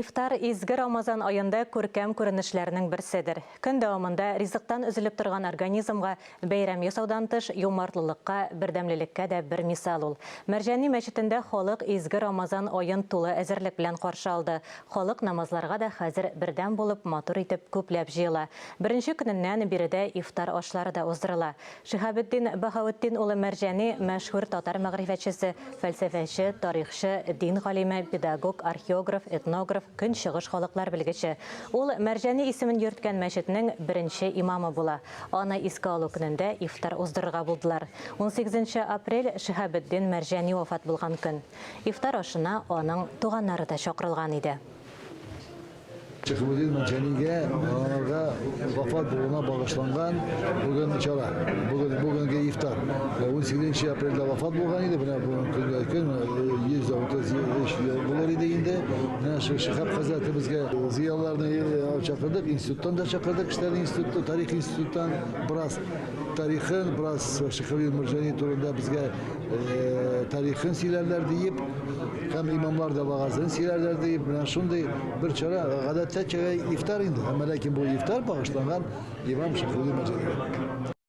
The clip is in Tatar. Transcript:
Ифтар изге Рамазан аенда күркәм күренешләрнең берседер. Көн дәвамында ризыктан өзелеп торган организмга бәйрәм ясаудан тыш, юмартлылыкка, бердәмлелеккә дә бер мисал ул. Мәрҗани мәчетендә халык изге Рамазан аен тулы әзерлек белән каршы алды. Халык намазларга да хәзер бердәм булып, матур итеп, күпләп җыела. Беренче көненнән биредә ифтар ашлары да уздырыла. Шиһабетдин Баһаветдин улы Мәрҗани, мәшһүр татар мәгърифәтчесе, фәлсәфәче, тарихчы, дин галиме, педагог, археограф, этнограф, көнчыгыш халыклар белгече. Ул Мәрҗани исемен йөрткән мәчетнең беренче имамы була. Аны искә алу көнендә ифтар уздырырга булдылар. Унсигезенче апрель, Шиһабетдин Мәрҗани вафат булган көн. Ифтар ашына аның туганнары да чакырылган иде. Шәһабетдин Мәрҗанигә аларга вафат булуына багышланган бүген чара, бүген бүгенге ифтар. 18 апрельдә вафат булган иде, менә бүген көнгә көн 133 ел булыр иде инде. Менә шул Шиһаб хәзрәтебезгә зыялыларны чакырдык, институттан да чакырдык, кешеләрне институт, тарих институттан бераз тарихын, бераз Шиһабетдин Мәрҗани турында безгә тарихын сөйләрләр диеп, һәм имамлар да вагазын сөйләрләр диеп, менә шундый бер чара, гадәттә чәгәй ифтар инде, әмма ләкин бу ифтар багышланган имам Шәһрулли Мәҗәдигә.